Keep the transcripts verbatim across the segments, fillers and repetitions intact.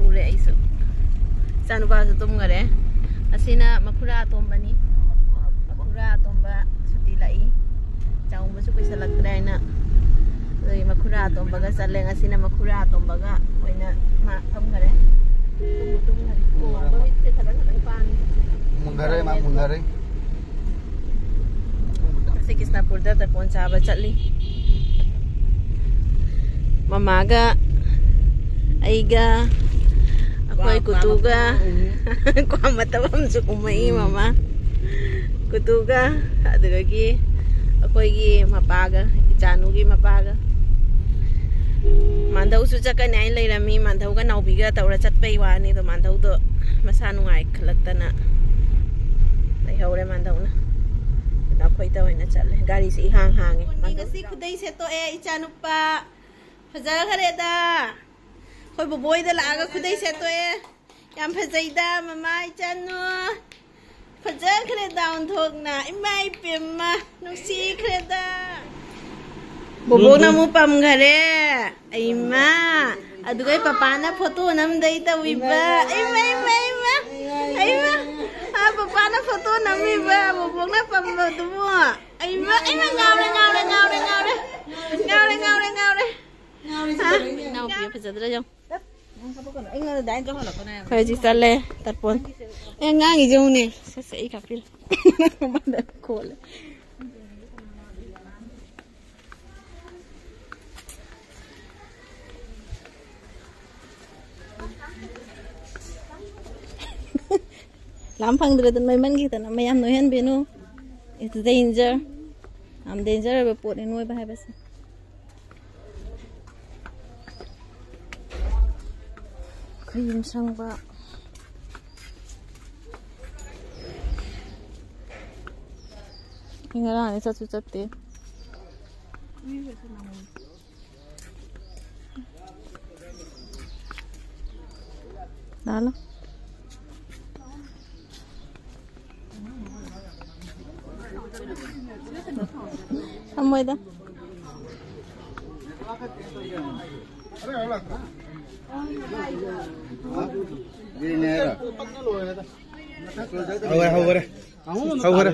ꯎꯔꯦ ꯑꯩꯁꯨ꯫ ꯏꯆꯥꯅꯨꯄꯥꯁꯨ ꯇꯨꯝꯈꯔꯦ꯫ ꯑꯁꯤꯅ ꯃꯈꯨꯔꯥ ꯑꯇꯣꯝꯕꯅꯤ꯫ ꯃꯈꯨꯔꯥ ꯑꯇꯣꯝꯕ ꯁꯨꯇꯤ ꯂꯥꯛꯏ꯫ ꯆꯥꯎꯕꯁꯨ ꯀꯨꯏꯁꯜꯂꯛꯇ꯭ꯔꯦ ꯍꯥꯏꯅ ꯑꯗꯨꯒꯤ ꯃꯈꯨꯔꯥ ꯑꯇꯣꯝꯕꯒ ꯆꯠꯂꯦ꯫ ꯉꯁꯤꯅ ꯃꯈꯨꯔꯥ ꯑꯇꯣꯝꯕꯒ ꯑꯣꯏꯅ ꯃꯥ ꯐꯝꯈꯔꯦ꯫ ꯇꯨꯝꯕꯨ ꯇꯨꯝꯈꯔꯦ꯫ ꯑꯣ, ꯃꯃꯤꯠꯁꯦ ꯈꯇꯪ ꯈꯇꯪ ꯄꯥꯡꯉꯤ꯫ ꯃꯨꯟꯈꯔꯦ, ꯃꯥ ꯃꯨꯟꯈꯔꯦ꯫ ꯉꯁꯤ ꯀ꯭ꯔꯤꯁꯅꯄꯨꯔꯗ ꯇꯔꯄꯣꯟ ꯆꯥꯕ ꯆꯠꯂꯤ꯫ ꯃꯃꯥꯒ ꯑꯩꯒ ꯑꯩꯈꯣꯏ ꯀ꯭ꯋꯥ ꯀꯨꯇꯨꯒ ꯃꯇꯝ꯫ ꯀ꯭ꯋꯥ ꯃꯇꯝ ꯑꯃꯁꯨ ꯀꯨꯝꯃꯛꯏ ꯃꯃꯥ꯫ ꯀꯨꯇꯨꯒ ꯑꯗꯨꯗꯒꯤ ꯑꯩꯈꯣꯏꯒꯤ ꯃꯄꯥꯒ, ꯏꯆꯥꯅꯨꯒꯤ ꯃꯄꯥꯒ꯫ ꯃꯥꯟꯙꯧꯁꯨ ꯆꯠꯀꯅꯤ ꯍꯥꯏꯅ ꯂꯩꯔꯝꯃꯤ꯫ ꯃꯥꯟꯙꯧꯒ ꯅꯥꯎꯕꯤꯒ ꯇꯧꯔ ꯆꯠꯄꯩ ꯋꯥꯅꯤ꯫ ꯑꯗꯣ ꯃꯥꯟꯙꯧꯗꯣ ꯃꯁꯥ ꯅꯨꯡꯉꯥꯏ ꯈꯜꯂꯛꯇꯅ ꯂꯩꯍꯧꯔꯦ ꯃꯥꯟꯗꯧꯅ꯫ ꯑꯗꯨꯅ ꯑꯩꯈꯣꯏꯗ ꯑꯣꯏꯅ ꯆꯠꯂꯦ꯫ ꯒꯥꯔꯤꯁꯦ ꯏꯍꯥꯡ ꯍꯥꯡꯉꯦ꯫ ꯉꯁꯤ ꯈꯨꯗꯩ ꯁꯦꯠꯇꯣꯛꯑꯦ ꯏꯆꯥꯅꯨꯄꯥ꯫ ꯐꯖꯈ꯭ꯔꯦꯗ꯫ ꯑꯩꯈꯣꯏ ꯕꯣꯕꯣꯏꯗ ꯂꯥꯛꯑꯒ ꯈꯨꯗꯩ ꯁꯦꯠꯇꯣꯛꯑꯦ꯫ ꯌꯥꯝ ꯐꯖꯩꯗ ꯃꯃꯥ ꯏꯆꯥꯅꯨ꯫ ꯐꯖꯈ꯭ꯔꯦꯗ ꯑꯣꯟꯊꯣꯛꯅ꯫ ꯏꯃꯥ ꯏꯄꯦꯝꯃ ꯅꯨꯡꯁꯤꯈ꯭ꯔꯦꯗ꯫ ꯕꯣꯕꯣꯛꯅ ꯑꯃꯨꯛ ꯄꯝꯈꯔꯦ꯫ ꯑꯩꯃ꯫ ꯑꯗꯨꯒ ꯑꯩ ꯄꯄꯥꯅ ꯐꯣꯇꯣ ꯅꯝꯗꯩ ꯇꯧꯏꯕ꯫ ꯑꯩꯃ, ꯑꯩꯃ, ꯑꯩꯃ꯫ ꯑꯩꯃ꯫ ꯑꯥ, ꯄꯄꯥꯅ ꯐꯣꯇꯣ ꯅꯝꯃꯤꯕ꯫ ꯕꯣꯕꯣꯛꯅ ꯄꯝꯕꯗꯨꯕꯨ꯫ ꯑꯩꯃ, ꯑꯩꯃ, ꯉꯥꯎꯔꯦ, ꯉꯥꯎꯔꯦ, ꯉꯥꯎꯔꯦ, ꯉꯥꯎꯔꯦ꯫ ꯉꯥꯎꯔꯦ, ꯉꯥꯎꯔꯦ, ꯉꯥꯎꯔꯦ꯫ ꯍꯥ? ꯏꯅꯥꯎꯄꯤ ꯐꯖꯗ꯭ꯔꯥ ꯌꯦꯡꯉꯨ꯫ ꯑꯩꯈꯣꯏ ꯍꯧꯖꯤꯛ ꯆꯠꯂꯦ, ꯇꯔꯄꯣꯟ꯫ ꯑꯦ, ꯉꯥꯡꯉꯤꯁꯦ ꯌꯦꯡꯉꯨꯅꯦ꯫ ꯁꯦ, ꯁꯦ, ꯑꯩ ꯀꯥꯞꯄꯤꯔꯦ꯫ ꯃꯃꯥꯡꯗ ꯈꯣꯠꯂꯦ꯫ ꯂꯥꯝ ꯐꯪꯗ꯭ꯔꯦꯗ, ꯅꯣꯏꯃꯟꯈꯤꯗꯅ꯫ ꯃꯌꯥꯝ ꯅꯣꯏꯍꯟꯕꯤꯅꯨ꯫ It's danger. ꯌꯥꯝ danger ꯑꯣꯏꯕ ꯄꯣꯠꯅꯤ ꯅꯣꯏꯕ ꯍꯥꯏꯕꯁꯦ꯫ ꯈꯨꯌꯨꯝ ꯁꯪꯕ꯫ ꯑꯩ ꯉꯔꯥꯡꯗꯤ ꯆꯠꯁꯨ ꯆꯠꯇꯦ꯫ ꯂꯥꯛꯂꯣ꯫ ꯊꯝꯃꯣꯏꯗ꯫ ꯍꯧꯈꯔꯦ, ꯍꯧꯈꯔꯦ꯫ ꯍꯧꯈꯔꯦ꯫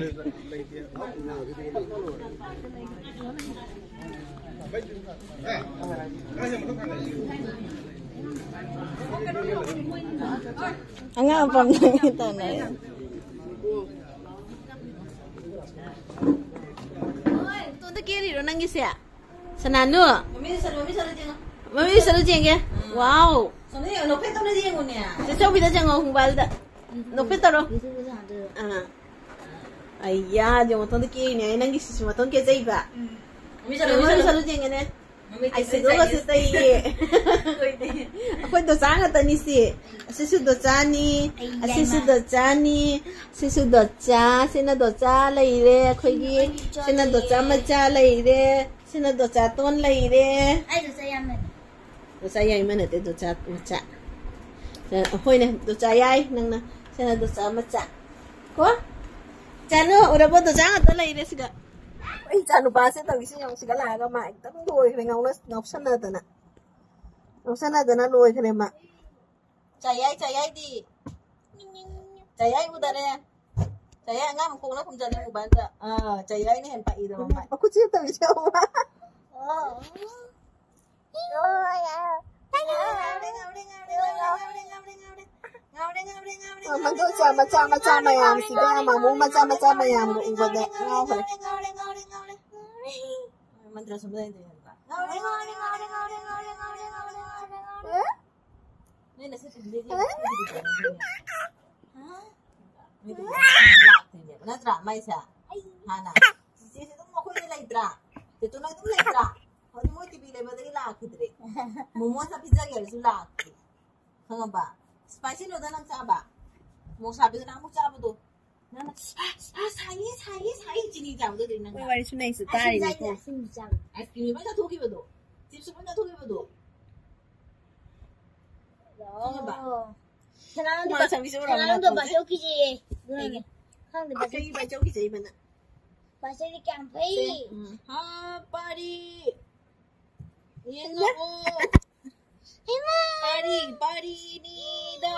ꯑꯉꯥꯡ ꯑꯄꯥꯝꯗꯒꯤ ꯇꯥꯟꯅꯔꯦ꯫ ꯇꯣꯟꯗ ꯀꯦꯔꯤꯔꯣ ꯅꯪꯒꯤꯁꯦ? ꯁꯅꯥꯅꯨ꯫ ꯃꯃꯤ ꯁꯔꯨ, ꯃꯃꯤ ꯁꯔꯨ ꯌꯦꯡꯉꯣ꯫ ꯃꯃꯤ ꯁꯔꯨ ꯌꯦꯡꯒꯦ꯫ ꯎꯝ꯫ ꯋꯥꯎ꯫ ꯁꯣꯝꯗ ꯌꯦꯡꯉꯣ, ꯅꯣꯛꯐꯦꯠ ꯇꯧꯅ ꯌꯦꯡꯉꯣꯅꯦ꯫ ꯆꯦ ꯆꯧꯕꯤꯗ ꯌꯦꯡꯉꯣ, ꯍꯨꯝꯕꯥꯜꯗ꯫ ꯅꯣꯛꯐꯦꯠ ꯇꯧꯔꯣ꯫ ꯑꯥ꯫ ꯑꯩꯌꯥ, ꯌꯦꯡꯉꯣ, ꯃꯇꯣꯟꯗ ꯀꯦꯔꯤꯅꯦ꯫ ꯅꯪꯒꯤ ꯁꯤꯁꯨ ꯃꯇꯣꯟ ꯀꯦꯖꯩꯕ꯫ ꯎꯝ꯫ ꯃꯃꯤ ꯁꯔꯨ, ꯃꯃꯤ ꯃꯃꯤ ꯁꯔꯨ꯫ ꯁꯔꯨ ꯌꯦꯡꯒꯦꯅꯦ꯫ ꯃꯃꯤ ꯑꯩ ꯁꯔꯨ ꯁꯤꯗꯣꯛꯑꯒ ꯌꯦꯡꯒꯦ꯫ ꯁꯤ ꯇꯩꯌꯦ꯫ ꯑꯩꯈꯣꯏꯗꯤ꯫ ꯑꯩꯈꯣꯏ ꯗꯣꯆꯥ ꯉꯥꯛꯇꯅꯤ ꯁꯤ꯫ ꯑꯁꯤꯁꯨ ꯗꯣꯆꯥꯅꯤ, ꯑꯩ ꯑꯁꯤꯁꯨ ꯌꯥꯏꯃ꯫ ꯗꯣꯆꯥꯅꯤ, ꯁꯤꯁꯨ ꯗꯣꯆꯥ, ꯁꯤꯅ ꯗꯣꯆꯥ ꯂꯩꯔꯦ ꯑꯩꯈꯣꯏꯒꯤ, ꯁꯤꯅ ꯗꯣꯆꯥ ꯂꯩꯔꯦ꯫ ꯁꯤꯅ ꯗꯣꯆꯥ ꯃꯆꯥ ꯂꯩꯔꯦ, ꯁꯤꯅ ꯗꯣꯆꯥ ꯇꯣꯟ ꯂꯩꯔꯦ꯫ ꯑꯩ ꯗꯣꯆꯥ ꯌꯥꯝꯕꯅꯦ꯫ ꯗꯣꯆꯥ ꯌꯥꯏꯃ ꯅꯠꯇꯦ, ꯗꯣꯆꯥ ꯃꯆꯥ꯫ ꯑ, ꯍꯣꯏꯅꯦ, ꯗꯣꯆꯥ ꯌꯥꯏ, ꯅꯪꯅ, ꯁꯤꯅ ꯗꯣꯆꯥ ꯃꯆꯥ꯫ ꯀꯣ? ꯆꯥꯅꯨ, ꯎꯔꯕꯣ? ꯗꯣꯆꯥ ꯉꯥꯛꯇ ꯂꯩꯔꯦ ꯁꯤꯗ꯫ ꯑꯩ ꯏꯆꯥ ꯅꯨꯄꯥꯁꯦ ꯇꯧꯔꯤꯁꯦ ꯌꯦꯡꯉꯨ, ꯁꯤꯗ ꯂꯥꯛꯑꯒ ꯃꯥ ꯑꯦꯛꯗꯝ ꯂꯣꯏꯈ꯭ꯔꯦ, ꯉꯥꯎꯅ-, ꯉꯥꯎꯁꯟꯅꯗꯅ꯫ ꯉꯥꯎꯁꯟꯅꯗꯅ ꯂꯣꯏꯈ꯭ꯔꯦ ꯃꯥ꯫ ꯆꯥꯌꯥꯏ, ꯆꯥꯌꯥꯏꯗꯤ꯫ ꯆꯥꯌꯥꯏ ꯎꯗꯔꯦ꯫ ꯆꯥꯌꯥꯏ ꯑꯉꯥꯡ ꯃꯈꯣꯡꯅ ꯈꯨꯝꯖꯜꯂꯦ ꯃꯣꯕꯥꯏꯜꯗ꯫ ꯑꯥ, ꯆꯥꯌꯥꯏꯅ ꯍꯦꯟ ꯄꯛꯏꯗ ꯃꯃꯥꯏ꯫ ꯃꯈꯨꯠꯁꯤ ꯇꯧꯔꯤꯁꯦ ꯌꯦꯡꯉꯨ꯫ ꯑꯣ꯫ ꯉꯥꯎꯔꯦ, ꯉꯥꯎꯔꯦ, ꯉꯥꯎꯔꯦ꯫ ꯃꯗꯨ ꯃꯆꯥ, ꯃꯆꯥ, ꯃꯆꯥ ꯃꯌꯥꯝꯁꯤꯒ ꯃꯃꯨ ꯃꯆꯥ, ꯃꯆꯥ ꯃꯌꯥꯝꯒ ꯎꯕꯗ ꯉꯥꯎꯈ꯭ꯔꯦ꯫ ꯃꯟꯇ꯭ꯔ ꯁꯣꯝꯗ ꯂꯩꯗꯣꯏ ꯅꯠꯇ꯭ꯔꯥ? ꯉꯥꯎꯔꯦ, ꯉꯥꯎꯔꯦ, ꯉꯥꯎꯔꯦ꯫ ꯅꯣꯏ ꯅꯁꯛ ꯁꯤꯡꯗꯤ ꯌꯦꯡꯉꯣ꯫ ꯍꯥ? ꯃꯤꯗꯤ ꯂꯥꯛꯇꯣꯏꯅꯦꯕ, ꯅꯠꯇ꯭ꯔꯥ? ꯃꯥꯏꯁꯦ ꯍꯥꯟꯅ ꯆꯤꯆꯦꯁꯦ ꯑꯗꯨꯝ ꯑꯩꯈꯣꯏꯗ ꯂꯩꯇ꯭ꯔꯥ? ꯇꯦꯇꯨꯅ ꯑꯗꯨꯝ ꯂꯩꯇ꯭ꯔꯥ? ꯍꯧꯖꯤꯛ ꯃꯣꯏ ꯇꯤꯚꯤ ꯂꯩꯕꯗꯒꯤ ꯂꯥꯛꯈꯤꯗ꯭ꯔꯦ꯫ ꯃꯣꯃꯣ ꯆꯥ ꯄꯤꯖꯒꯦ ꯍꯥꯏꯔꯁꯨ ꯂꯥꯛꯇꯦ꯫ ꯈꯪꯉꯕ? ꯁ꯭ꯄꯥꯏꯁꯤ ꯅꯨꯗꯜ ꯅꯪ ꯆꯥꯕ? ꯃꯣꯔꯣꯛ ꯁꯥꯕꯤꯗꯣ ꯅꯪ ꯑꯃꯨꯛ ꯆꯥꯕꯗꯣ꯫ ꯅꯪꯅ, "ꯑ, ꯑ, ꯁꯥꯏꯌꯦ, ꯁꯥꯏꯌꯦ, ꯁꯥꯏꯌꯦ," ꯆꯤꯅꯤ ꯆꯥꯕꯗꯣ ꯑꯗꯨꯗꯤ ꯅꯪꯅ꯫ ꯃꯣꯏ ꯋꯥꯔꯤꯁꯨ ꯅꯩꯁꯨ ꯑꯥꯏꯁ ꯀ꯭ꯔꯤꯝ ꯇꯥꯔꯤꯅꯦꯀꯣ꯫ ꯆꯥꯏꯅꯦ, ꯑꯥꯏꯁ ꯀ꯭ꯔꯤꯝ ꯆꯥꯏꯅꯦ꯫ ꯑꯥꯏꯁ ꯀ꯭ꯔꯤꯝ ꯂꯣꯏ ꯆꯥꯊꯣꯛꯈꯤꯕꯗꯣ꯫ ꯆꯤꯞꯁ ꯂꯣꯏ ꯆꯥꯊꯣꯛꯈꯤꯕꯗꯣ꯫ ꯈꯪꯉꯕ? ꯁꯅꯥꯗꯣ ꯍꯨꯃꯥꯡ ꯁꯧꯕꯤꯁꯦ ꯎꯔꯕ ꯁꯅꯥꯗꯣ ꯅꯠꯇ꯭ꯔꯣ? ꯕꯥꯆꯧ ꯀꯤꯖꯩꯌꯦ꯫ ꯀꯩꯒꯤ? ꯈꯪꯗꯦ, ꯕꯥꯆꯧ꯫ ꯀꯩꯒꯤ ꯕꯥꯆꯧ ꯀꯤꯖꯩꯕ ꯅꯪ? ꯕꯥꯆꯧꯗꯤ ꯀꯌꯥꯝ ꯐꯩ꯫ ꯁꯦ, ꯎꯝ꯫ ꯍꯥ, ꯄꯥꯔꯤ꯫ ꯌꯦꯡꯉꯛꯑꯣ꯫ ꯄꯥꯔꯤ, ꯄꯥꯔꯤꯅꯤꯗ꯫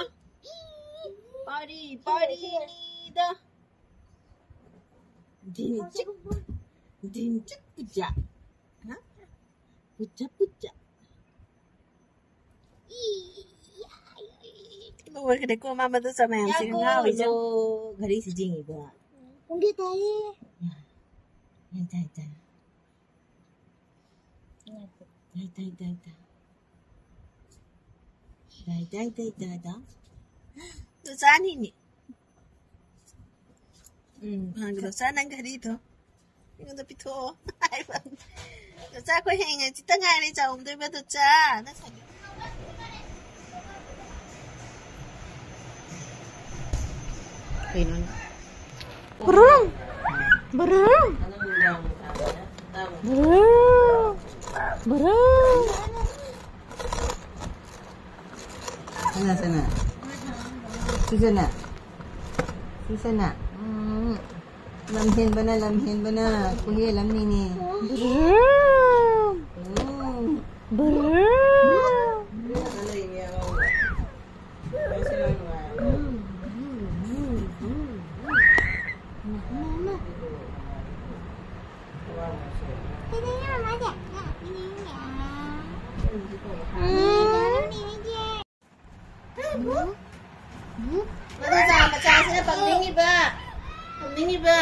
ꯄꯥꯔꯤ, ꯄꯥꯔꯤꯅꯤꯗ꯫ ꯙꯤꯟꯆꯤꯛ, ꯙꯤꯟꯆꯤꯛ ꯄꯨꯖꯥ꯫ ꯍꯥ? ꯄꯨꯖꯥ, ꯄꯨꯖꯥ꯫ ꯂꯣꯏꯈ꯭ꯔꯦꯀꯣ, ꯃꯥ ꯃꯗꯨ ꯆꯥ ꯃꯌꯥꯝꯁꯤꯒ ꯉꯥꯎꯔꯤꯁꯦ꯫ ꯌꯥꯒꯣ꯫ ꯘꯔꯤꯁꯤ ꯌꯦꯡꯉꯤꯕ꯫ ꯄꯨꯡ ꯀꯌꯥ ꯇꯥꯔꯦ? ꯌꯥ, ꯌꯥ, ꯌꯥ, ꯌꯥ꯫ ꯇꯥꯏ, ꯇꯥꯏ, ꯇꯥꯏ, ꯇꯥꯏ꯫ ꯇꯥꯏ, ꯇꯥꯏ, ꯇꯥꯏ, ꯇꯥꯏ, ꯇꯥꯏ꯫ ꯗꯣꯆꯥꯅꯤꯅꯦ꯫ ꯎꯝ, ꯐꯪꯉꯦ, ꯗꯣꯆꯥ, ꯅꯪ ꯘꯔꯤꯗꯣ ꯑꯩꯉꯣꯟꯗ ꯄꯤꯊꯣꯛꯑꯣ꯫ ꯍꯥꯏꯕ꯫ ꯗꯣꯆꯥ, ꯑꯩꯈꯣꯏ ꯍꯌꯦꯡ ꯍꯪꯆꯤꯠꯇ ꯉꯥꯏꯔꯦ ꯆꯥꯎꯝꯗꯣꯏꯕ, ꯗꯣꯆꯥ꯫ ꯅꯪ ꯁꯥꯏꯀꯜ ꯀꯩꯅꯣ? ꯕ꯭ꯔꯨꯝ! ꯕ꯭ꯔꯨꯝ! ꯕ꯭ꯔꯨꯝ! ꯕ꯭ꯔꯨꯝ! ꯁꯅꯥ, ꯁꯅꯥ꯫ ꯁꯤꯁꯅꯥ꯫ ꯁꯤꯁꯅꯥ꯫ ꯎꯝ꯫ ꯂꯝ ꯍꯦꯟꯕꯅ, ꯂꯝ ꯍꯦꯟꯕꯅ꯫ ꯈꯨꯍꯦꯜ ꯑꯃꯅꯤꯅꯦ꯫ ꯕ꯭ꯔꯨꯝ! ꯎꯝ꯫ ꯕ꯭ꯔꯨꯝ! ꯃꯗꯨ ꯆꯥ ꯃꯆꯥꯁꯤꯅ ꯄꯝꯅꯤꯡꯉꯤꯕ, ꯄꯝꯅꯤꯡꯉꯤꯕ꯫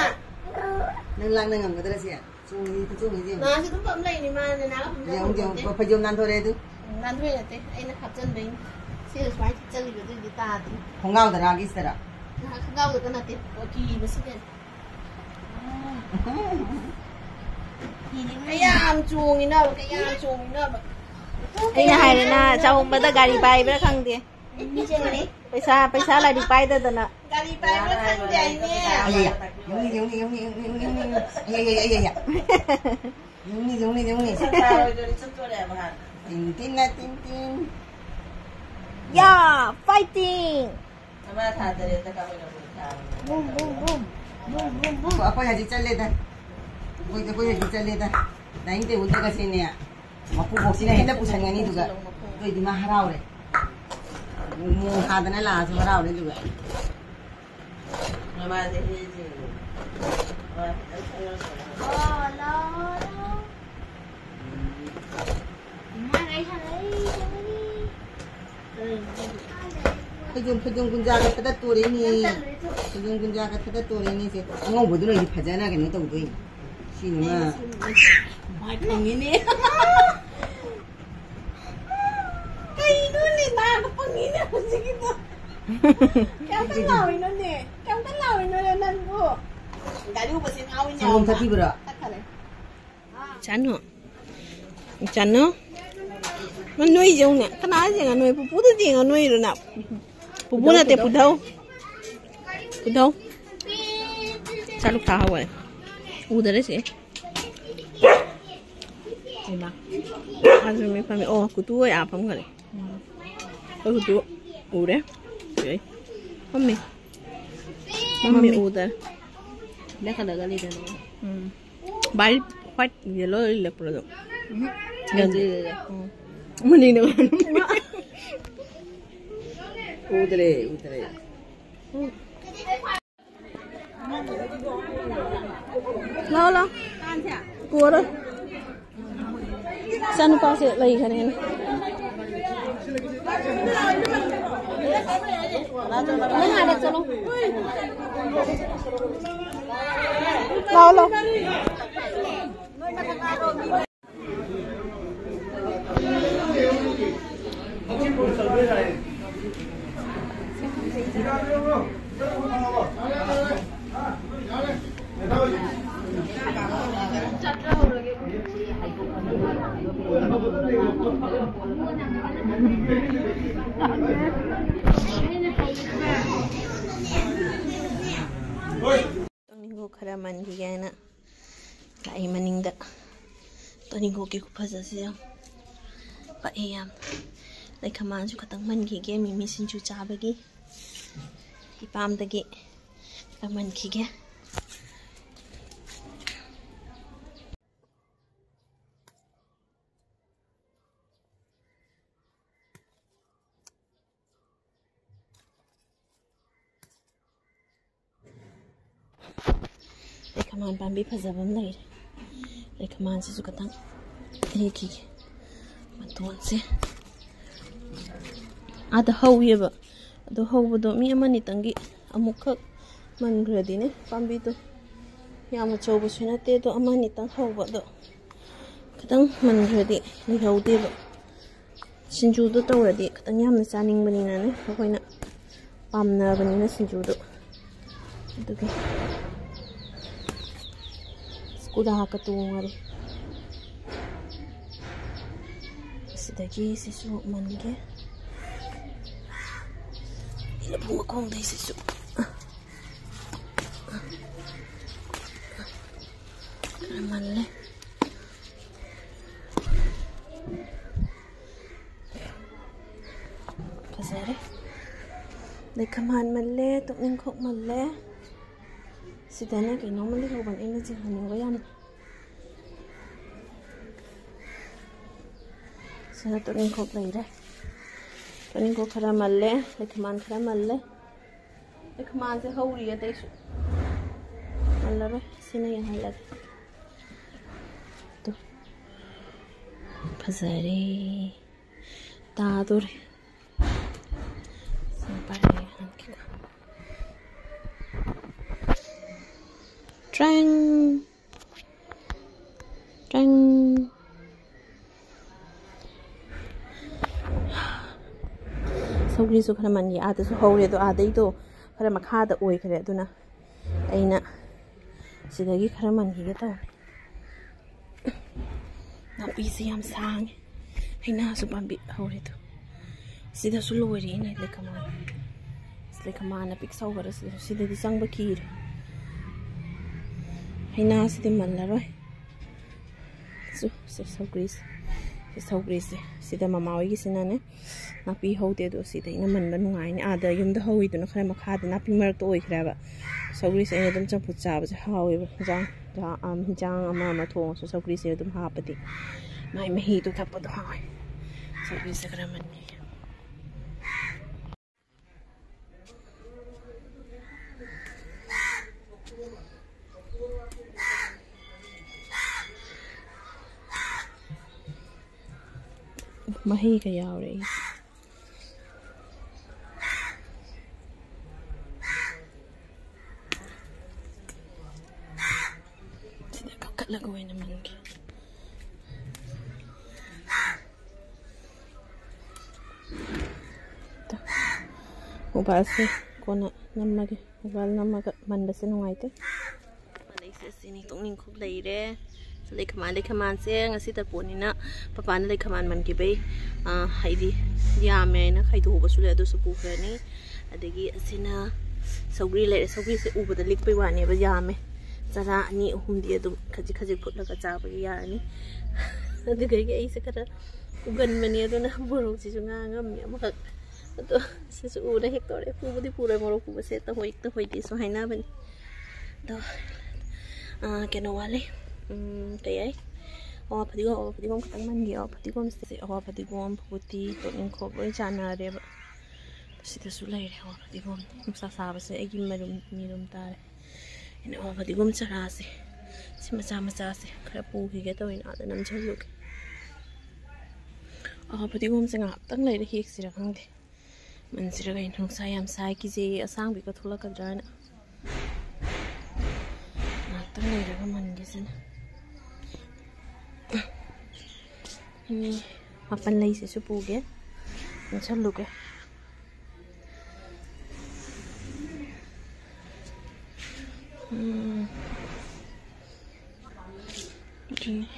ꯅꯪ ꯂꯥꯛꯅ ꯉꯝꯒꯗ꯭ꯔꯥ ꯁꯦ? ꯆꯣꯡꯉꯤ, ꯈꯨꯆꯣꯡꯉꯤꯁꯦ ꯌꯦꯡꯉꯨ꯫ ꯅꯥꯁꯨ ꯑꯗꯨꯝ ꯄꯝ ꯂꯩꯅꯤ, ꯃꯥꯅ ꯅꯥ ꯄꯝ ꯌꯦꯡꯉꯨ, ꯌꯦꯡꯉꯨ, ꯂꯩꯄꯣꯟꯇꯦ꯫ ꯐꯩꯖꯣꯝ ꯅꯥꯟꯊꯣꯔꯛꯑꯦ ꯑꯗꯨ꯫ ꯎꯝ, ꯅꯥꯟꯊꯣꯛꯑꯦ ꯅꯠꯇꯦ, ꯑꯩꯅ ꯍꯥꯞꯆꯟꯕꯩꯅꯤ꯫ ꯁꯤꯅ ꯁꯨꯃꯥꯏꯅ ꯊꯤꯠꯆꯜꯂꯤꯕ, ꯑꯗꯨꯏꯗꯤ ꯇꯥꯗꯦ꯫ ꯈꯣꯡꯒ꯭ꯔꯥꯎꯗꯔꯥ, ꯒꯤꯁꯇꯔꯥ? ꯅꯍꯥꯟ ꯈꯣꯡꯒ꯭ꯔꯥꯎꯗꯒ ꯅꯠꯇꯦ, ꯑꯣ, ꯀꯤꯕꯁꯤꯗꯅꯤ꯫ ꯀꯌꯥꯝ ꯆꯣꯡꯉꯤꯅꯣꯕ, ꯀꯌꯥꯝ ꯆꯣꯡꯉꯤꯅꯣꯕ꯫ ꯑꯩꯅ ꯍꯥꯏꯔꯦꯅ, ꯆꯥꯍꯣꯡꯕꯗ ꯒꯥꯔꯤ ꯄꯥꯏꯕ꯭ꯔꯥ ꯈꯪꯗꯦ꯫ ꯃꯤ ꯆꯦꯟꯒꯅꯤ꯫ ꯄꯩꯁꯥ, ꯄꯩꯁꯥ ꯂꯥꯏꯔꯤꯛ ꯄꯥꯏꯗꯗꯅ꯫ ꯒꯥꯔꯤ ꯄꯥꯏꯕ꯭ꯔꯥ ꯈꯪꯗꯦ ꯍꯥꯏꯅꯦ꯫ ꯑꯌꯥ, ꯌꯦꯡꯉꯨꯅꯦ, ꯌꯦꯡꯉꯨꯅꯦ, ꯌꯦꯡꯉꯨꯅꯦ, ꯌꯦꯡꯉꯨꯅꯦ, ꯌꯦꯡꯉꯨꯅꯦ꯫ ꯑꯌꯥ, ꯑꯌꯥ, ꯑꯌꯥ, ꯑꯌꯥ꯫ ꯌꯦꯡꯉꯨꯅꯦ, ꯌꯦꯡꯉꯨꯅꯦ, ꯌꯦꯡꯉꯨꯅꯦ꯫ ꯁꯟꯊꯥꯔꯣꯏꯗꯣꯔꯤ ꯆꯠꯇꯣꯔꯦꯕ ꯍꯥꯟꯅ꯫ ꯇꯤꯟ ꯇꯤꯟꯅ ꯇꯤꯟ ꯇꯤꯟ꯫ ꯌꯥ, ꯐꯥꯏꯇꯤꯡ꯫ ꯑꯃ ꯊꯥ ꯇꯔꯦꯠꯇ ꯀꯥꯞꯍꯧꯔꯕ ꯊꯥ꯫ Boom, boom, boom. Boom, boom, boom. ꯑꯩꯈꯣꯏ ꯍꯧꯖꯤꯛ ꯆꯠꯂꯦꯗ꯫ ꯑꯩꯈꯣꯏ, ꯑꯩꯈꯣꯏ ꯍꯧꯖꯤꯛ ꯆꯠꯂꯦꯗ꯫ ꯗꯥꯏꯅꯤꯡ ꯇꯦꯕꯜꯗꯒꯁꯦꯅꯦ꯫ ꯃꯀꯨꯕꯣꯛꯁꯤꯅ ꯍꯦꯛꯇ ꯄꯨꯁꯟꯒꯅꯤ ꯑꯗꯨꯒ꯫ ꯑꯩꯗꯤ ꯃꯥ ꯍꯔꯥꯎꯔꯦ꯫ ꯃꯣꯡ ꯍꯥꯗꯅ ꯂꯥꯛꯑꯁꯨ ꯍꯔꯥꯎꯔꯦ ꯑꯗꯨꯒ꯫ ꯐꯩꯖꯣꯝ, ꯐꯩꯖꯣꯝ ꯀꯨꯟꯖꯥꯒ ꯊꯗꯠꯇꯣꯔꯦꯅꯦ꯫ ꯐꯩꯖꯣꯝ ꯀꯨꯟꯖꯥꯒ ꯊꯗꯠꯇꯣꯔꯦꯅꯦ ꯁꯦ꯫ ꯑꯉꯧꯕꯗꯨꯅ ꯑꯩꯗꯤ ꯐꯖꯅ ꯀꯩꯅꯣ ꯇꯧꯗꯣꯏꯅꯤ꯫ ꯁꯤꯅꯤꯃ꯫ ꯃꯥꯏ ꯐꯪꯉꯤꯅꯦ꯫ ꯀꯩꯅꯣꯅꯦ, ꯅꯥꯒ ꯄꯪꯉꯤꯅꯦ ꯍꯧꯖꯤꯛꯀꯤꯗꯣ꯫ ꯀꯌꯥꯝꯇ ꯂꯥꯎꯔꯤꯅꯣꯅꯦ? ꯀꯌꯥꯝꯇ ꯂꯥꯎꯔꯤꯅꯣꯅꯦ ꯅꯪꯕꯨ? ꯒꯥꯔꯤ ꯎꯕꯁꯦ ꯉꯥꯎꯋꯤꯅꯦ꯫ ꯁꯪꯒꯣꯝ ꯊꯛꯄꯤꯕ꯭ꯔꯣ? ꯊꯛꯈꯔꯦ꯫ ꯆꯥꯅꯨ꯫ ꯆꯥꯅꯨ꯫ ꯅꯣꯏ ꯌꯦꯡꯉꯨꯅꯦ꯫ ꯀꯅꯥ ꯌꯦꯡꯉ ꯅꯣꯏ? ꯄꯨꯄꯨꯗ ꯌꯦꯡꯉ ꯅꯣꯏꯔꯣ ꯅꯪ? ꯄꯨꯄꯨ ꯅꯠꯇꯦ, ꯄꯨꯙꯧ꯫ ꯄꯨꯙꯧ꯫ ꯆꯥꯂꯨꯛ ꯊꯥ ꯍꯧꯒꯠꯂꯦ꯫ ꯎꯗꯔꯦ ꯁꯤ꯫ ꯍꯩꯃꯥ꯫ ꯑꯥꯁꯨ ꯃꯤ ꯐꯝꯃꯤ꯫ ꯑꯣ, ꯀꯨꯇꯨ ꯍꯣꯏ ꯑꯥ ꯐꯝꯈꯔꯦ꯫ ꯑꯩꯈꯣꯏ ꯀꯨꯇꯨ ꯎꯔꯦ꯫ ꯁꯤ꯫ ꯐꯝꯃꯤ꯫ ꯃꯝꯃꯤ ꯃꯝꯃꯤ꯫ ꯎꯗꯔꯦ꯫ ꯂꯦꯞꯀꯗꯕ ꯂꯩꯗꯅ꯫ ꯎꯝ꯫ ꯚꯥꯏ, white, yellow ꯂꯦꯞꯄ꯭ꯔꯣ ꯑꯗꯨꯝ? ꯎꯝ꯫ ꯌꯥꯗꯦ꯫ ꯎꯝ꯫ ꯃꯅꯤꯡꯗ ꯎꯗ꯭ꯔꯦ, ꯎꯗ꯭ꯔꯦ꯫ ꯂꯥꯎ, ꯂꯥꯎ꯫ ꯀꯣꯔꯣ꯫ ꯏꯆꯥꯅꯨꯄꯥꯁꯦ ꯂꯩꯈꯔꯦꯅꯦ꯫ ꯅꯪ ꯍꯥꯟꯅ ꯆꯠꯂꯣ꯫ ꯂꯥꯎ, ꯂꯥꯎ꯫ ꯇꯣꯅꯤꯡꯈꯣꯛ ꯈꯔ ꯃꯟꯈꯤꯒꯦ ꯍꯥꯏꯅ ꯂꯥꯛꯏ ꯃꯅꯤꯡꯗ꯫ ꯇꯣꯅꯤꯡꯈꯣꯛꯀꯤ ꯈꯨꯐꯖꯁꯤ ꯌꯥꯝ ꯄꯛꯑꯦ ꯌꯥꯝ꯫ ꯂꯩꯈꯃꯥꯟꯁꯨ ꯈꯇꯪ ꯃꯟꯈꯤꯒꯦ, ꯃꯤꯃꯤ ꯁꯤꯡꯖꯨ ꯆꯥꯕꯒꯤ ꯏꯄꯥꯝꯗꯒꯤ ꯈꯔ ꯃꯟꯈꯤꯒꯦ꯫ ꯂꯩꯈꯃꯥꯟ ꯄꯥꯝꯕꯤ ꯐꯖꯕ ꯑꯃ ꯂꯩꯔꯦ꯫ ꯂꯩꯈꯃꯥꯟꯁꯤꯁꯨ ꯈꯇꯪ ꯍꯦꯛꯈꯤꯒꯦ꯫ ꯃꯇꯣꯟꯁꯦ ꯑꯥꯗ ꯍꯧꯋꯦꯕ꯫ ꯑꯗꯣ ꯍꯧꯕꯗꯣ ꯃꯤ ꯑꯃꯅꯤꯇꯪꯒꯤ ꯑꯃꯨꯛꯈꯛ ꯃꯟꯈ꯭ꯔꯗꯤꯅꯦ, ꯄꯥꯝꯕꯤꯗꯣ ꯌꯥꯝ ꯑꯆꯧꯕꯁꯨ ꯅꯠꯇꯦ꯫ ꯑꯗꯣ ꯑꯃꯅꯤꯇꯪ ꯍꯧꯕꯗꯣ ꯈꯤꯇꯪ ꯃꯟꯈ꯭ꯔꯗꯤ ꯂꯩꯍꯧꯗꯦꯕ꯫ ꯁꯤꯡꯖꯨꯗꯣ ꯇꯧꯔꯗꯤ ꯈꯤꯇꯪ ꯌꯥꯝꯅ ꯆꯥꯅꯤꯡꯕꯅꯤꯅꯅꯦ, ꯑꯩꯈꯣꯏꯅ ꯄꯥꯝꯅꯕꯅꯤꯅ ꯁꯤꯡꯖꯨꯗꯣ꯫ ꯑꯗꯨꯒꯤ ꯁ꯭ꯀꯨꯗꯥꯒ ꯇꯣꯡꯉꯔꯦ꯫ ꯑꯁꯤꯗꯒꯤ ꯁꯤꯁꯨ ꯃꯟꯒꯦ꯫ ꯂꯐꯨ ꯃꯈꯣꯡꯗꯩꯁꯤꯁꯨ ꯈꯔ ꯃꯜꯂꯦ꯫ ꯐꯖꯔꯦ꯫ ꯂꯩꯈꯃꯥꯟ ꯃꯜꯂꯦ, ꯇꯣꯛꯅꯤꯡꯈꯣꯛ ꯃꯜꯂꯦ꯫ ꯁꯤꯗꯅ ꯀꯩꯅꯣꯝꯃ ꯂꯩꯍꯧꯕꯅꯦ, ꯑꯩꯅ ꯆꯤꯡꯍꯟꯅꯤꯡꯕ ꯌꯥꯝꯅ꯫ ꯁꯤꯗ ꯇꯣꯛꯅꯤꯡꯈꯣꯛ ꯂꯩꯔꯦ꯫ ꯇꯣꯛꯅꯤꯡꯈꯣꯛ ꯈꯔ ꯃꯜꯂꯦ, ꯂꯩꯈꯃꯥꯟ ꯈꯔ ꯃꯜꯂꯦ꯫ ꯂꯩꯈꯃꯥꯟꯁꯦ ꯍꯧꯔꯤ ꯑꯇꯩꯁꯨ꯫ ꯃꯜꯂꯔꯣꯏ, ꯁꯤꯅ ꯌꯥꯍꯜꯂꯒꯦ꯫ ꯇꯨ꯫ ꯐꯖꯔꯦ꯫ ꯇꯥꯗꯣꯔꯦ꯫ ꯁꯤ ꯄꯥꯏꯔꯒ ꯌꯥꯍꯟꯈꯤꯀꯣ꯫ ꯇ꯭ꯔꯦꯡ꯫ ꯇ꯭ꯔꯦꯡ꯫ ꯁꯧꯒ꯭ꯔꯤꯁꯨ ꯈꯔ ꯃꯟꯒꯦ꯫ ꯑꯥꯗꯁꯨ ꯍꯧꯔꯦ, ꯑꯗꯣ ꯑꯥꯗꯩꯗꯣ ꯈꯔ ꯃꯈꯥꯗ ꯑꯣꯏꯈ꯭ꯔꯦ, ꯑꯗꯨꯅ ꯑꯩꯅ ꯁꯤꯗꯒꯤ ꯈꯔ ꯃꯟꯈꯤꯒꯦ ꯇꯧꯅꯤ꯫ ꯅꯥꯄꯤꯁꯦ ꯌꯥꯝ ꯁꯥꯡꯉꯦ꯫ ꯍꯩꯅꯥꯁꯨ ꯄꯥꯝꯕꯤ ꯍꯧꯔꯦ ꯑꯗꯨ꯫ ꯁꯤꯗꯁꯨ ꯂꯣꯏꯔꯦꯅꯦ ꯂꯩꯈꯃꯥꯟ꯫ ꯂꯩꯈꯃꯥꯟꯅ ꯄꯤꯛ ꯁꯧꯈꯔꯦ ꯁꯤꯗꯁꯨ꯫ ꯁꯤꯗꯗꯤ ꯆꯪꯕ ꯀꯤꯔꯦ꯫ ꯍꯩꯅꯥꯁꯤꯗꯤ ꯃꯜꯂꯔꯣꯏ꯫ ꯁꯨ-, ꯁꯤ ꯁꯧꯒ꯭ꯔꯤꯁꯦ꯫ ꯁꯤ ꯁꯧꯒ꯭ꯔꯤꯁꯦ꯫ ꯁꯤꯗ ꯃꯃꯥ ꯍꯣꯏꯒꯤꯁꯤꯅꯅꯦ ꯅꯥꯄꯤ ꯍꯧꯗꯦ, ꯑꯗꯣ ꯁꯤꯗ ꯑꯩꯅ ꯃꯟꯕ ꯅꯨꯡꯉꯥꯏꯅꯤ꯫ ꯑꯥꯗ ꯌꯨꯝꯗ ꯍꯧꯋꯤꯗꯨꯅ ꯈꯔ ꯃꯈꯥꯗ ꯅꯥꯄꯤ ꯃꯔꯛꯇ ꯑꯣꯏꯈ꯭ꯔꯦꯕ꯫ ꯁꯧꯒ꯭ꯔꯤꯁꯦ ꯑꯩꯅ ꯑꯗꯨꯝ ꯆꯝꯐꯨꯠ ꯆꯥꯕꯁꯦ ꯍꯥꯎꯋꯦꯕ꯫ ꯍꯤꯟꯖꯥꯡ, ꯍꯤꯟꯖꯥꯡ, ꯑꯝ, ꯍꯤꯟꯖꯥꯡ ꯑꯃ ꯑꯃ ꯊꯣꯡꯉꯁꯨ ꯁꯧꯒ꯭ꯔꯤꯁꯦ ꯑꯗꯨꯝ ꯍꯥꯞꯄꯗꯤ ꯃꯥꯏ ꯃꯍꯤꯗꯣ ꯊꯛꯄꯗꯣ ꯍꯥꯎꯋꯦ꯫ ꯁꯧꯒ꯭ꯔꯤꯁꯦ ꯈꯔ ꯃꯟꯒꯦ꯫ ꯃꯍꯩꯒ ꯌꯥꯎꯔꯦ ꯑꯩꯁꯦ꯫ ꯁꯤꯗ ꯀꯛꯈꯠꯂꯒ ꯑꯣꯏꯅ ꯃꯟꯒꯦ꯫ ꯃꯣꯕꯥꯏꯜꯁꯦ ꯀꯣꯟꯅ ꯅꯝꯃꯒꯦ꯫ ꯃꯣꯕꯥꯏꯜ ꯅꯝꯃꯒ ꯃꯟꯕꯁꯦ ꯅꯨꯡꯉꯥꯏꯇꯦ꯫ ꯂꯩꯁꯦ ꯑꯁꯤꯅꯤ, ꯇꯣꯛꯅꯤꯡꯈꯣꯛ ꯂꯩꯔꯦ꯫ ꯂꯩꯈꯃꯥꯟ, ꯂꯩꯈꯃꯥꯟꯁꯦ ꯉꯁꯤ ꯇꯄꯣꯟꯅꯤꯅ ꯄꯄꯥꯅ ꯂꯩꯈꯃꯥꯟ ꯃꯟꯈꯤꯕꯩ, ꯑꯥ, ꯍꯥꯏꯗꯤ ꯌꯥꯝꯃꯦ ꯍꯥꯏꯅ ꯈꯥꯏꯗꯣꯛꯍꯧꯕꯁꯨ ꯂꯩ, ꯑꯗꯨꯁꯨ ꯄꯨꯈ꯭ꯔꯅꯤ꯫ ꯑꯗꯒꯤ ꯑꯁꯤꯅ ꯁꯧꯒ꯭ꯔꯤ ꯂꯩꯔꯦ꯫ ꯁꯧꯒ꯭ꯔꯤꯁꯦ ꯎꯕꯗ ꯂꯤꯛꯄꯩ ꯋꯥꯅꯦꯕ, ꯌꯥꯝꯃꯦ꯫ ꯆꯔꯥ ꯑꯅꯤ ꯑꯍꯨꯝꯗꯤ ꯑꯗꯨꯝ ꯈꯖꯤꯛ ꯈꯖꯤꯛ ꯐꯨꯠꯂꯒ ꯆꯥꯕꯒꯤ ꯌꯥꯔꯅꯤ꯫ ꯑꯗꯨꯗꯒꯤ ꯑꯩꯁꯦ ꯈꯔ ꯎꯒꯟꯕꯅꯦ, ꯑꯗꯨꯅ ꯃꯣꯔꯣꯛꯁꯤꯁꯨ ꯉꯥꯡꯉꯝꯃꯤ ꯑꯃꯈꯛ꯫ ꯑꯗꯣ ꯁꯤꯁꯨ ꯎꯔ ꯍꯦꯛ ꯇꯧꯔꯦ꯫ ꯄꯨꯕꯨꯗꯤ ꯄꯨꯔꯣꯏ, ꯃꯣꯔꯣꯛ ꯄꯨꯕꯁꯦ ꯍꯦꯛꯇ ꯍꯣꯏ, ꯍꯦꯛꯇ ꯍꯣꯏꯗꯦꯁꯨ ꯍꯥꯏꯅꯕꯅꯤ꯫ ꯑꯗꯣ, ꯑꯥ, ꯀꯩꯅꯣ ꯋꯥꯠꯂꯤ꯫ ꯎꯝ, ꯀꯩ ꯍꯥꯏ? ꯑꯋꯥ ꯐꯗꯤꯒꯣꯝ, ꯑꯋꯥ ꯐꯗꯤꯒꯣꯝ ꯈꯤꯇꯪ ꯃꯟꯒꯦ꯫ ꯑꯋꯥ ꯐꯗꯤꯒꯣꯝꯁꯦ, ꯑꯋꯥ ꯐꯗꯤꯒꯣꯝ, ꯐꯨꯒꯨꯇꯤ, ꯇꯣꯠꯅꯤꯡꯈꯣꯛ ꯂꯣꯏ ꯆꯥꯟꯅꯔꯦꯕ꯫ ꯁꯤꯗꯁꯨ ꯂꯩꯔꯦ ꯑꯋꯥ ꯐꯗꯤꯒꯣꯝ꯫ ꯅꯨꯡꯁꯥ ꯁꯥꯕꯁꯦ ꯑꯩꯒꯤ ꯃꯔꯨꯝ, ꯃꯤꯔꯨꯝ ꯇꯥꯔꯦ꯫ ꯑꯩꯅ ꯑꯋꯥ ꯐꯗꯤꯒꯣꯝ ꯆꯔꯥꯁꯦ, ꯁꯤ ꯃꯆꯥ ꯃꯆꯥꯁꯦ ꯈꯔ ꯄꯨꯈꯤꯒꯦ ꯇꯧꯔꯤꯅꯦ, ꯑꯥꯗ ꯅꯝꯁꯤꯜꯂꯨꯒꯦ꯫ ꯑꯋꯥ ꯐꯗꯤꯒꯣꯝꯁꯦ ꯉꯥꯏꯍꯥꯛꯇꯪ ꯂꯩꯔ ꯍꯦꯛꯁꯤꯔ ꯈꯪꯗꯦ꯫ ꯃꯟꯁꯤꯔ ꯀꯩꯅꯣ? ꯅꯨꯡꯁꯥ ꯌꯥꯝ ꯁꯥꯏ, ꯀꯤꯖꯩꯌꯦ ꯑꯁꯥꯡꯕꯤꯒ ꯊꯣꯛꯂꯛꯀꯗ꯭ꯔꯥꯅ꯫ ꯉꯥꯏꯍꯥꯛꯇꯪ ꯂꯩꯔꯒ ꯃꯟꯒꯦꯁꯤꯅ꯫ ꯎꯝ, ꯃꯥꯄꯟ ꯂꯩꯁꯤꯁꯨ ꯄꯨꯒꯦ, ꯄꯨꯟꯁꯜꯂꯨꯒꯦ꯫ ꯎꯝ, ꯑꯗꯨꯅꯤ꯫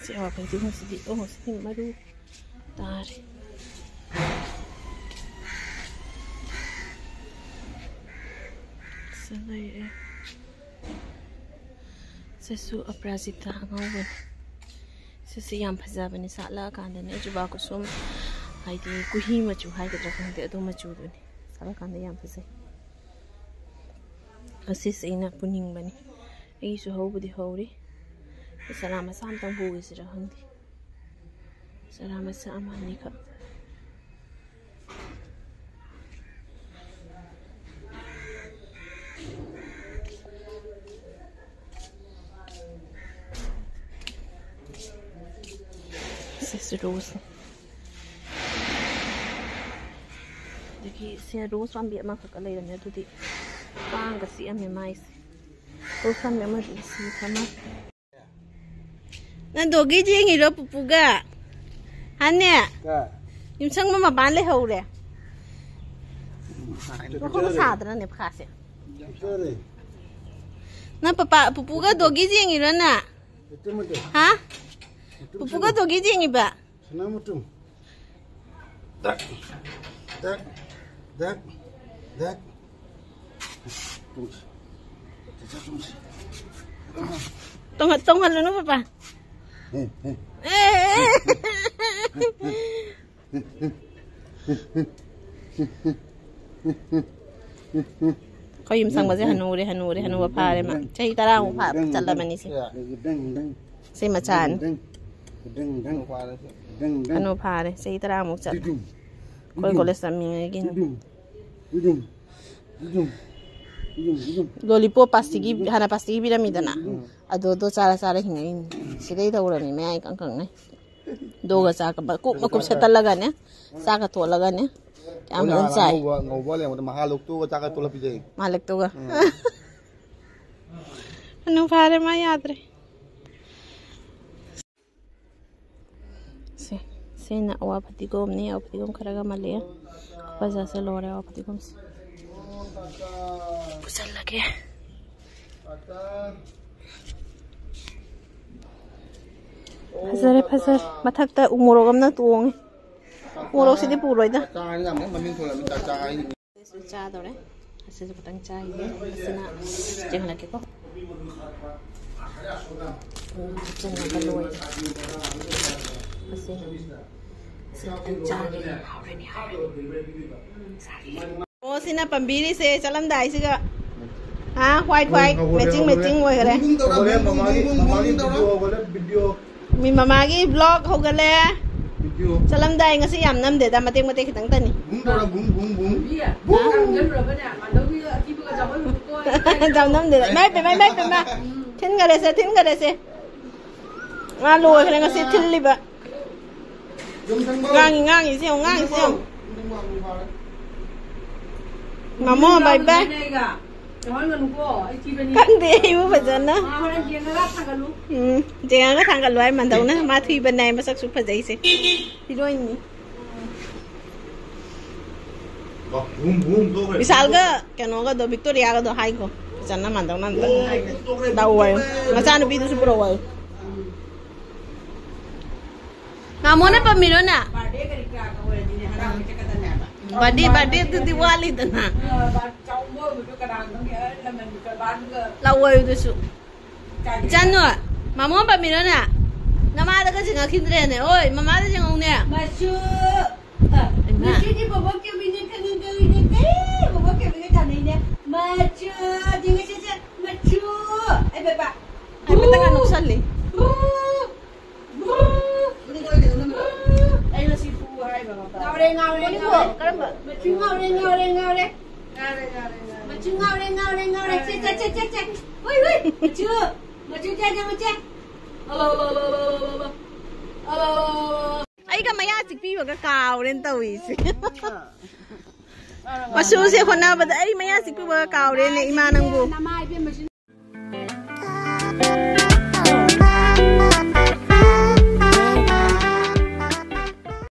ꯁꯤ ꯑꯋꯥ ꯐꯗꯤꯒꯣꯝꯁꯤꯗꯤ, ꯑꯣ, ꯁꯤꯗꯤ ꯃꯔꯨ ꯇꯥꯔꯦ꯫ ꯁꯤ ꯂꯩꯔꯦ꯫ ꯁꯤꯁꯨ ꯑꯄꯔꯥꯖꯤꯇꯥ ꯑꯉꯧꯕꯅꯤ꯫ ꯁꯤꯁꯤ ꯌꯥꯝ ꯐꯖꯕꯅꯤ, ꯁꯥꯠꯂꯛꯑꯀꯥꯟꯗꯅꯦ꯫ ꯖꯨꯕꯥ ꯀꯨꯁꯨꯝ, ꯍꯥꯏꯗꯤ ꯀꯨꯍꯤ ꯃꯆꯨ ꯍꯥꯏꯒꯗ꯭ꯔꯥ ꯈꯪꯗꯦ, ꯑꯗꯨ ꯃꯆꯨꯗꯨꯅꯤ꯫ ꯁꯥꯠꯂꯀꯥꯟꯗ ꯌꯥꯝ ꯐꯖꯩ꯫ ꯑꯁꯤꯁꯦ ꯑꯩꯅ ꯄꯨꯅꯤꯡꯕꯅꯤ꯫ ꯑꯩꯒꯤꯁꯨ ꯍꯧꯕꯗꯤ ꯍꯧꯔꯤ꯫ ꯆꯔꯥ ꯃꯆꯥ ꯑꯝꯇꯪ ꯄꯨꯈꯤꯁꯤꯔꯥ ꯈꯪꯗꯦ꯫ ꯆꯔꯥ ꯃꯆꯥ ꯑꯃ ꯑꯅꯤꯈꯛ꯫ ꯁꯤꯁꯨ ꯔꯣꯁꯅꯤ꯫ ꯑꯗꯒꯤ ꯁꯦ ꯔꯣꯁ ꯄꯥꯝꯕꯤ ꯑꯃꯈꯛꯀ ꯂꯩꯔꯝꯃꯦ, ꯑꯗꯨꯗꯤ ꯀꯥꯡꯒ ꯆꯤꯛꯑꯝꯃꯦ ꯃꯥꯏꯁꯦ꯫ ꯔꯣꯁ ꯄꯥꯝꯕꯤ ꯑꯃꯗꯤ ꯁꯤ ꯊꯝꯃ꯫ ꯅꯪ ꯗꯣꯒꯤ ꯌꯦꯡꯉꯤꯔꯣ ꯄꯨꯄꯨꯒ? ꯍꯥꯅꯦ? ꯀꯥꯏ? ꯌꯨꯝꯁꯪꯕ ꯃꯄꯥꯟ ꯂꯩꯍꯧꯔꯦ꯫ ꯃꯈꯣꯡ ꯁꯥꯗ꯭ꯔꯅꯦ ꯃꯈꯥꯁꯦ? ꯆꯠꯆꯔꯦ꯫ ꯅꯪ ꯄꯄꯥ, ꯄꯨꯄꯨꯒ ꯗꯣꯒꯤ ꯌꯦꯡꯉꯤꯔꯣ ꯅꯪ? ꯃꯇꯨꯝ ꯃꯇꯨꯝ꯫ ꯍꯥ? ꯃꯇꯨꯝ ꯄꯨꯄꯨꯒ ꯃꯇꯨꯝ꯫ ꯗꯣꯒꯤ ꯌꯦꯡꯉꯤꯕ? ꯁꯅꯥ ꯃꯇꯨꯝ꯫ ꯗꯛ, ꯗꯛ, ꯗꯛ, ꯗꯛ꯫ ꯇꯨꯝꯁꯤ꯫ ꯆꯠꯆ ꯇꯨꯝꯁꯤ꯫ ꯇꯣꯡꯍ-, ꯇꯣꯡꯍꯜꯂꯨꯅꯨ ꯄꯄꯥ꯫ ꯍꯦ, ꯍꯦ꯫ ꯑꯦ꯫ ꯑꯩꯈꯣꯏ ꯌꯨꯝ ꯁꯪꯕꯁꯦ ꯍꯅꯨꯔꯦ, ꯍꯅꯨꯔꯦ, ꯍꯅꯨꯕ ꯐꯥꯔꯦ ꯃꯥ꯫ ꯆꯍꯤ ꯇꯔꯥꯃꯨꯛ ꯐꯥ-, ꯆꯠꯂꯕꯅꯤ ꯁꯤ꯫ ꯁꯤ ꯃꯆꯥꯅꯤ꯫ ꯍꯅꯨ ꯐꯥꯔꯦ, ꯆꯍꯤ ꯇꯔꯥꯃꯨꯛ ꯆꯠꯂꯦ꯫ ꯑꯩꯈꯣꯏ ꯀꯣꯂꯦꯖ ꯇꯝꯃꯤꯉꯩꯒꯤꯅꯤ꯫ ꯂꯣꯂꯤꯄꯣꯞ ꯄꯥꯁꯇꯤꯒꯤ, ꯍꯥꯟꯅ ꯄꯥꯁꯇꯤꯒꯤ ꯄꯤꯔꯝꯃꯤꯗꯅ꯫ ꯑꯗꯨꯗꯣ ꯆꯥꯔ ꯆꯥꯔ ꯍꯤꯡꯉꯛꯏꯅꯤ꯫ ꯁꯤꯗꯩ ꯇꯧꯔꯝꯃꯤ ꯃꯌꯥꯏ ꯏꯀꯪ ꯀꯪꯉꯩ꯫ ꯗꯣꯒ ꯆꯥꯛꯀ ꯀꯨꯞꯅ ꯀꯨꯞꯁꯦꯠꯇꯜꯂꯒꯅꯦ꯫ ꯆꯥꯛꯀ ꯇꯣꯠꯂꯒꯅꯦ꯫ ꯌꯥꯝ ꯐꯖꯅ ꯆꯥꯏ꯫ ꯉꯧꯕ, ꯉꯧꯕ ꯂꯩꯔꯝꯕꯗꯣ ꯃꯍꯥ ꯂꯧꯊꯣꯛꯑꯒ ꯆꯥꯛꯀ ꯇꯣꯠꯂ ꯄꯤꯖꯩ꯫ ꯃꯍꯥ ꯂꯧꯊꯣꯛꯑꯒ꯫ ꯎꯝ꯫ ꯍꯅꯨ ꯐꯥꯔꯦ ꯃꯥ ꯌꯥꯗ꯭ꯔꯦ꯫ ꯁꯦ, ꯁꯤꯅ ꯑꯋꯥ ꯐꯗꯤꯒꯣꯝꯅꯤ꯫ ꯑꯋꯥ ꯐꯗꯤꯒꯣꯝ ꯈꯔꯒ ꯃꯜꯂꯦ꯫ ꯐꯖꯁꯦ ꯂꯣꯏꯔꯦ ꯑꯋꯥ ꯐꯗꯤꯒꯣꯝꯁꯦ꯫ ꯄꯨꯁꯜꯂꯒꯦ꯫ ꯐꯖꯔꯦ, ꯐꯖꯔꯦ꯫ ꯃꯊꯛꯇ ꯎ ꯃꯣꯔꯣꯛ ꯑꯃꯅ ꯇꯣꯡꯉꯦ꯫ ꯎ ꯃꯣꯔꯣꯛꯁꯤꯗꯤ ꯄꯨꯔꯣꯏꯗ꯫ ꯁꯤꯁꯨ ꯆꯥꯗꯧꯔꯦ꯫ ꯑꯁꯤꯁꯨ ꯈꯤꯇꯪ ꯆꯥꯈꯤꯒꯦ꯫ ꯑꯁꯤꯅ ꯆꯦꯟꯍꯜꯂꯛꯀꯦꯀꯣ꯫ ꯎꯝ, ꯍꯥꯞꯆꯤꯟꯅꯕ ꯂꯣꯏꯔꯦ꯫ ꯑꯁꯤ, ꯑꯁꯤ ꯈꯤꯇꯪ ꯆꯥꯒꯦ꯫ ꯍꯥꯎꯔꯅꯤ, ꯍꯥꯎꯔꯅꯤ꯫ ꯆꯥꯒꯦ꯫ ꯑꯣ, ꯁꯤꯅ ꯄꯥꯝꯕꯤꯔꯤꯁꯦ ꯆꯠꯂꯝꯗꯥꯏꯁꯤꯒ꯫ ꯑꯥ, white, white, ꯍꯧꯔꯦ, matching, ꯍꯧꯔꯦ꯫ Matching ꯑꯣꯏꯈꯔꯦ꯫ ꯍꯧꯔꯦ, ꯃꯃꯥꯒꯤ, ꯃꯃꯥꯒꯤ video ꯍꯧꯒꯠꯂꯦ, video꯫ ꯃꯤ ꯃꯃꯥꯒꯤ vlog ꯍꯧꯒꯠꯂꯦ꯫ Video꯫ ꯆꯠꯂꯝꯗꯥꯏ ꯉꯁꯤ ꯌꯥꯝ ꯅꯝꯗꯦꯗ, ꯃꯇꯦꯛ ꯃꯇꯦꯛ ꯈꯤꯇꯪꯇꯅꯤ꯫ ꯕꯨꯝ ꯇꯧꯔ ꯕꯨꯝ, ꯕꯨꯝ, ꯕꯨꯝ꯫ ꯌꯥꯝ ꯅꯝꯗꯦꯗ꯫ ꯏꯃꯥꯏ ꯄꯦꯝꯃ, ꯏꯃꯥꯏ ꯄꯦꯝꯃ꯫ ꯊꯤꯟꯈꯔꯦꯁꯦ, ꯊꯤꯟꯈꯔꯦꯁꯦ꯫ ꯃꯥ ꯂꯣꯏꯈ꯭ꯔꯦ ꯉꯁꯤ ꯊꯤꯜꯂꯤꯕ꯫ ꯉꯥꯡꯉꯤ, ꯉꯥꯡꯉꯤꯁꯦ ꯌꯦꯡꯉꯨ, ꯉꯥꯡꯉꯤꯁꯦ ꯌꯦꯡꯉꯨ꯫ ꯃꯃꯣ, bye bye꯫ ꯇꯧꯍꯟꯒꯅꯨꯀꯣ, ꯑꯩ ꯊꯤꯕꯅꯤ꯫ ꯈꯪꯗꯦ, ꯑꯩꯕꯨ ꯐꯖꯅ꯫ ꯃꯥ ꯍꯣꯔꯦꯟ ꯌꯦꯡꯉꯒ ꯊꯥꯒꯠꯂꯨ꯫ ꯎꯝ, ꯌꯦꯡꯉꯒ ꯊꯥꯡꯒꯠꯂꯨ ꯍꯥꯏ ꯃꯟꯗꯧꯅ꯫ ꯃꯥ ꯊꯤꯕꯅꯦ ꯍꯥꯏ, ꯃꯁꯛꯁꯨ ꯐꯖꯩꯁꯦ꯫ ꯍꯤꯔꯣꯏꯟꯅꯤ꯫ ꯕꯨꯝ, ꯕꯨꯝ ꯇꯧꯈ꯭ꯔꯦ꯫ ꯕꯤꯁꯥꯜꯒ ꯀꯩꯅꯣꯒꯗꯣ, ꯕꯤꯛꯇꯣꯔꯤꯌꯥꯒꯗꯣ ꯍꯥꯏꯈꯣ꯫ ꯐꯖꯅ ꯃꯟꯗꯧꯅ ꯑꯝꯇ꯫ ꯑꯣ, ꯕꯨꯝ ꯇꯧꯈ꯭ꯔꯦ, ꯂꯥꯛꯑꯣ ꯕꯨꯝ ꯍꯥꯏꯌꯨ꯫ ꯇꯧꯈ꯭ꯔꯦ꯫ ꯃꯆꯥꯅꯨꯄꯤꯗꯨꯁꯨ ꯄꯨꯔꯛꯑꯣ ꯍꯥꯏꯌꯨ꯫ ꯃꯥꯃꯣꯅ ꯄꯝꯃꯤꯔꯣꯅ? ꯕꯥꯔꯗꯦ, ꯕꯥꯔꯗꯦ ꯑꯗꯨꯗꯤ ꯋꯥꯠꯂꯤꯗꯅ꯫ ꯂꯥꯛꯑꯣ ꯑꯗꯨꯁꯨ꯫ ꯏꯆꯥꯅꯨ, ꯃꯥꯃꯣ ꯄꯝꯃꯤꯔꯣꯅ? ꯅꯃꯥꯗꯒ ꯆꯤꯡꯉꯛꯈꯤꯗ꯭ꯔꯦꯅꯦ꯫ ꯑꯣꯏ, ꯃꯃꯥꯗ ꯆꯤꯡꯉꯧꯅꯦ꯫ ꯃꯆꯨ꯫ ꯏꯃꯥ꯫ ꯃꯆꯨꯗꯤ ꯕꯣꯕꯣꯛ ꯀꯦꯕꯤꯅꯦ ꯈꯪꯉꯦ, ꯀꯧꯏꯅꯦ, ꯀꯩ ꯕꯣꯕꯣꯛ ꯀꯦꯕꯤꯒ ꯊꯥꯅꯩꯅꯦ꯫ ꯃꯆꯨ, ꯌꯦꯡꯉꯁꯦ, ꯁꯦ, ꯃꯆꯨ꯫ ꯑꯩ ꯕꯦꯕꯥ꯫ ꯍꯥꯏꯐꯦꯠꯇꯒ ꯅꯣꯛꯁꯜꯂꯤ꯫ ꯑꯩꯅ ꯁꯤ ꯐꯨ ꯍꯥꯏꯕ ꯉꯝꯗꯕ꯫ ꯉꯥꯎꯔꯦ, ꯉꯥꯎꯔꯦ, ꯃꯣꯏꯅꯤꯕꯨ ꯉꯥꯎꯔꯦ꯫ ꯀꯔꯝꯕ? ꯃꯆꯨ ꯉꯥꯎꯔꯦ, ꯉꯥꯎꯔꯦ, ꯉꯥꯎꯔꯦ꯫ ꯉꯥꯎꯔꯦ, ꯉꯥꯎꯔꯦ, ꯉꯥꯎꯔꯦ꯫ ꯃꯆꯨ ꯉꯥꯎꯔꯦ, ꯉꯥꯎꯔꯦ, ꯉꯥꯎꯔꯦ꯫ ꯁꯦ, ꯁꯦ, ꯁꯦ, ꯁꯦ, ꯁꯦ꯫ ꯍꯨꯏ, ꯍꯨꯏ꯫ ꯃꯆꯨ, ꯃꯆꯨ ꯆꯦ, ꯆꯦ, ꯃꯆꯦ꯫ Hello, hello, hello. ꯑꯩꯒ ꯃꯌꯥ ꯆꯤꯛꯄꯤꯕꯒ ꯀꯥꯎꯔꯦꯅ ꯇꯧꯔꯤꯁꯦ꯫ ꯃꯆꯨꯁꯦ ꯍꯣꯠꯅꯕꯗ ꯑꯩ ꯃꯌꯥ ꯆꯤꯛꯄꯤꯕꯒ ꯀꯥꯎꯔꯦꯅꯦ, ꯏꯃꯥ ꯅꯪꯕꯨ꯫ ꯅꯃꯥ ꯏꯕꯦꯝꯃꯁꯤ